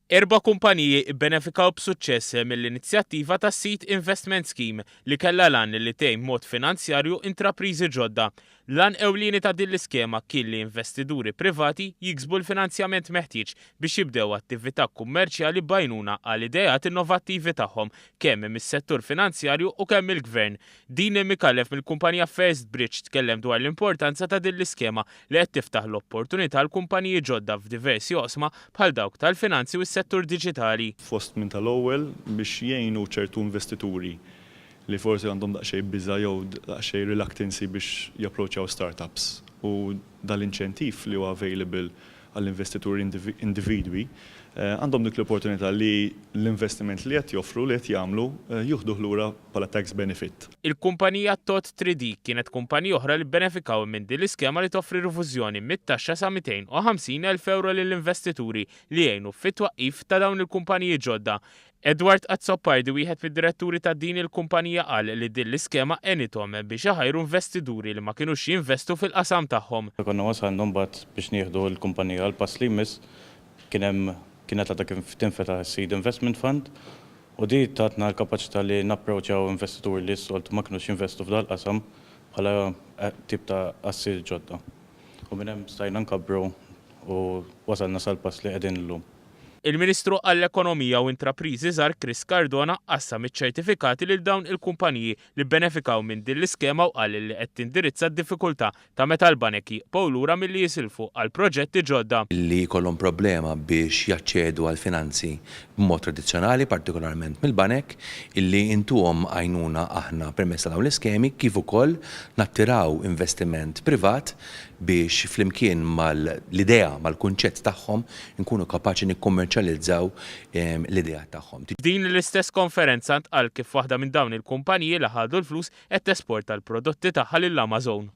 Erba' kumpaniji bbenefikaw b'suċċess mill-inizjattiva tas-Seed Investment Scheme li kellha l-għan li tgħin b'mod finanzjarju intrapriżi ġodda. L-għan ewlieni ta' din l-iskema kien li investituri privati jiksbu l-finanzjament meħtieġ biex jibdew attività kummerċjali b'għajnuna għal ideat innovattivi tagħhom kemm mis-settur finanzjarju u kemm mill-gvern. Dean Micallef mill-kumpanija First Bridge tkellem dwar l-importanza ta' din l-iskema li qed tiftaħ l-opportunità għal kumpaniji ġodda f'diversi oqsma bħal dawk tal-finanzi u s-settur diġitali. Fost minn tal-ewwel biex jgħinu ċertu investituri li forsi għandhom daqsxejn biża' jew daqsxejn reluctancy biex japproċċjaw startups, u dal-inċentiv li huwa available għall-investituri individwi għandhom dik l-opportunità li l-investiment li qed joffru, li qed jagħmlu, jieħduh lura bħala tax benefit. Il-kumpanija Tot 3D kienet kumpanija oħra li bbenefikaw minn din l-iskema li toffri rifużjoni mit-taxxa sa €250,000 lill-investituri li jgħinu fit-twaqqif ta' dawn il-kumpaniji ġodda. Edward Azzopardi, wieħed mid-diretturi ta' din il-kumpanija, qal li din l-iskema għenithom biex iħajru investituri li ma kinux jinvestu fil-qasam tagħhom. Konna wasalna mbagħad biex nieħdu l-kumpanija għal pass li jmiss, kien hemm kienet għadha kif tinfetaħ is-Seed Investment Fund u di tatna l-kapaċità li napproċċjaw investituri li s-soltu ma kinux jinvestu f'dal-qasam bħala tip ta' assi ġodda. U minn hemm stajna nkabbru u wasalna sal-pass li qegħdin illum. Il-Ministru għall-Ekonomija u Intrapriżi Żgħar Chris Cardona qassam iċ-ċertifikati lil dawn il-kumpaniji li bbenefikaw minn din l-iskema u qal li qed tindirizza d-diffikultà ta' meta l-banek jibqgħu lura milli jisilfu għal proġetti ġodda. Li jkollhom problema biex jaċċedu għall-finanzi b'mod tradizzjonali, partikolarment mill-banek, illi intuhom għajnuna aħna permezz ta' dawn l-iskemi, kif ukoll nattiraw investiment privat biex flimkien mal-idea, mal-kunċett tagħhom, inkunu kapaċi nikkummerċjalizzaw l-ideat tagħhom. F'din l-istess konferenza ntqal kif waħda minn dawn il-kumpaniji li ħadu l-flus qed tesporta l-prodotti tagħha lil Amazon.